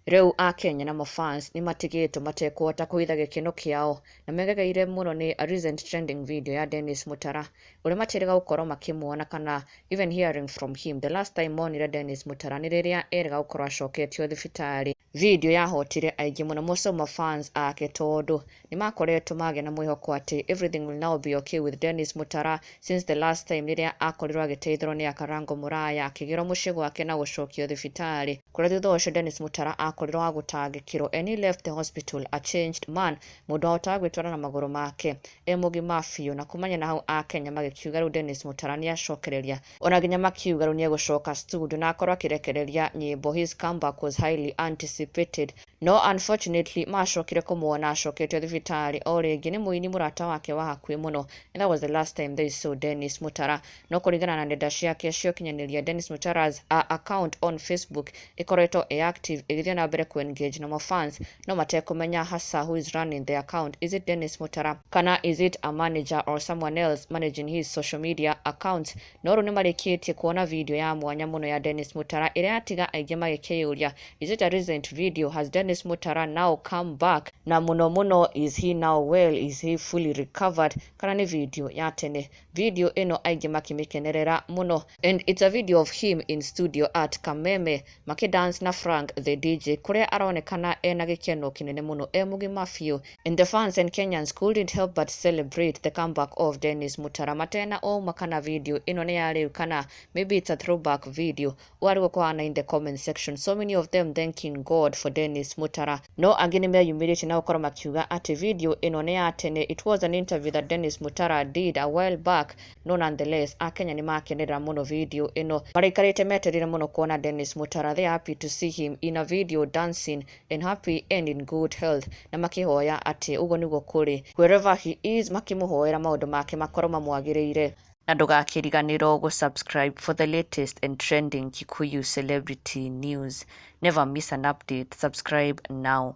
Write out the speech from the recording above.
Rĩu akenya na mafans nĩ matigĩtwo matekũhota kũhitha gĩkeno kĩao na megegeire mũno nĩ a recent trending video ya Dennis Mutara ũrĩa matĩrĩga gũkorwo makĩmuona kana even hearing from him. The last time monire Dennis Mutara nĩ rĩrĩa erĩga gũkorwo acoketio thibitarĩ. Video yahotire aingĩ mũno mũno mafans ake tondũ nĩ makoretwo magĩa na mwĩhoko atĩ everything will now be okay with Dennis Mutara since the last time rĩrĩa akorirwo agĩteithũrwo nĩ Akarango Mũraya, akĩgĩrwo mũciĩ gwake na gũcokio thibitarĩ, kũrĩa thutha ũcio Dennis Mutara akorirwo wa gũtangĩkĩrwo and he left the hospital a changed man, mũndũ wahotaga gwĩtwara na magũrũ make e mũgima biũ. Na kumania na hau akenya magĩkiuga rĩu Dennis Mutara nĩ acokereria, ona nginya makiuga rĩu nĩ egũcoka studio na akorwo akĩrekereria nyĩmbo. His comeback was highly anticipated, no unfortunately macokire kũmuona acoketio thibitarĩ o rĩngĩ nĩ mũini mũrata wake wa hakuhĩ mũno, and that was the last time they saw Dennis Mutara. No kũringana na nenda ciake cia ũkinyanĩria, Dennis Mutara's account on Facebook ĩkoretwo ĩ active, ĩgĩthiĩ na mbere ku engage na mafans, no matekũmenya hasa who is running the account. Is it Dennis Mutara kana is it a manager or someone else managing his social media accounts? No rĩu nĩ marĩkĩtie kuona video ya mwanya mũno ya Dennis Mutara ĩrĩa yatiga aingĩ magĩkĩyũria, is it a recent video? Has Dennis Mutara now come back? Na mũno mũno, is he now well? Is he fully recovered kana nĩ video ya tene? Video ĩno aingĩ makĩmĩkenerera mũno, and it's a video of him in studio at Kameme makĩdance na Frank the DJ, kũrĩa aronekana ena gĩkeno kĩnene mũno, e mũgima biũ, and the fans and Kenyans couldn't help but celebrate the comeback of Dennis Mutara matena ũma kana video ĩno nĩ ya rĩu kana maybe it's a throwback video. Warĩ kũhana in the comment section, so many of them thanking God for Dennis Mutara, no angĩ nĩ meyumĩrĩtie na gũkorwo makiuga atĩ video ĩno nĩ ya tene. It was an interview that Dennis Mutara did a while back. No nonetheless akenya nĩ makenerera mũno video ĩno, maraikarĩte metereire mũno kuona Dennis Mutara. They are happy to see him in a video dancing and happy and in good health, na makĩhoya atĩ ũguo nĩguo kũrĩ wherever he is, makĩmũhoera maũndũ make makorwo mamwagĩrĩire. Na ndũgakĩriganĩrwo gũ-subscribe for the latest and trending Kikuyu celebrity news. Never miss an update. Subscribe now.